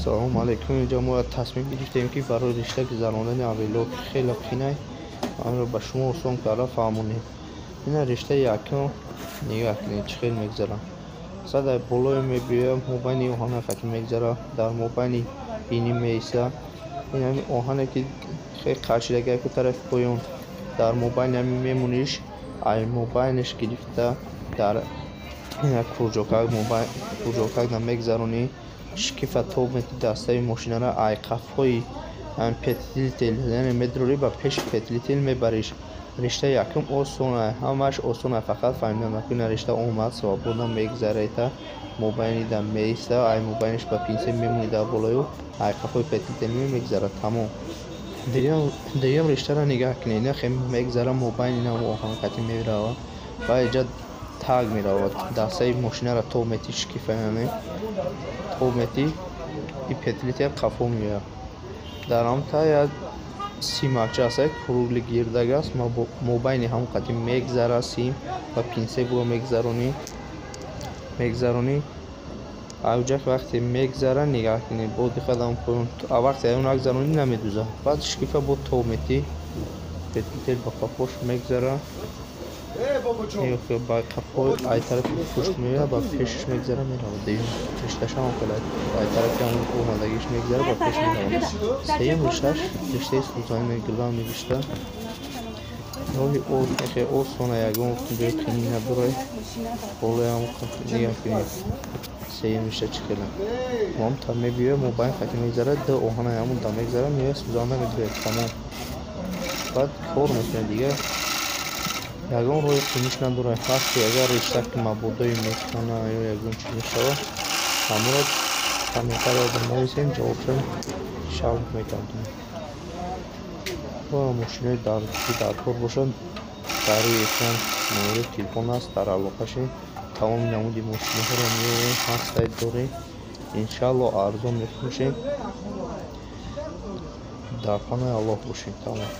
Ассалому алайкум. Инҷо мо тасмим гирифтем, ки барои ришта гузарондани оверлок хеле қинай, онро ба шумо осон карда фаҳмонем. Ина риштаи якум, нигоҳ кунед, чӣ хел мегузарад. Масалан, дар болое мебиёям, мобайни оҳана қати мегузара, дар мобайни бинӣ меиста. Ин ҳамин оҳане, ки хеле қаршидагия ку тарафи поён, дар мобайни ҳамин мемониш, ай мобайниш гирифта дар ина курҷокак, курҷокак мегузаронӣ, шкифа тоб мети дастаи мошинара, ай қафҳои петлител, яъне медрорӣ, ба пеши петлител мебариш. Риштаи якум осона, ҳамааш осона, фақат фаҳмидан накунӣ. Ришта омад, свободно мегузарета, мобайнида меиста, ай мобайниш ба пинсе мемонӣ дар болою, ай қафҳои петлител мегузарад, тамом. Дуюм риштаро нигоҳ кунед, ина мегузара, мобайни нам оҳан қати мерава ва иҷа таг меравад. Дастаи мошинара тоб мети, шкифа яъне тоб мети, и петлител қафо меояд. Дар ҳамта як симакча аст, як кругли гирдаг аст, мобайни ҳамон қати мегзара сим ва пинсе буро мегузаронӣ. Авҷак вақте мегзара, нигоҳ кунед бо диққат, ҳамон поён вақте аю нагзаронӣ, намедузад. Баъд шкифа бо тоб мети, петлител ба қафош мегзара, ба қафо ай тарафи пушт меояд, ба пешаш мегзара, меравад. Дуюм ришташ ҳамон хел, ай тарафи ҳамон омадагиш мегзара, ба пеш меравад. Сеюм ришташ риштаи сӯзани, главный ришта, роҳи хеле осона, ягон ҷои қинӣ надорад. Болои ҳамон нигоҳ кунед, сеюм ришта чӣ хела ҳамта мебиёяд, мобайн қати мегзарад, ду оҳанаи ҳамон да мегзара, меояд, сӯзанда медиҳад, тамом. Баъд кор мекунад, дигар ягон роҳи қиниш надорад. Ҳасти агар ришта ки мабодои мекана ё ягон чиз мешавад, ҳамонро комментарияда нависем, ҷавобшон шавқ мегардонем. Ва мошинои дар кор бошад, дар рӯи экран номери телефон аст, дар алоқа шед. Тамоми намуди мошинаҳоро меорем, ҳастай дорем, иншаалло арзон мефурӯшем. Дар паноҳи Аллоҳ бошед, тамом.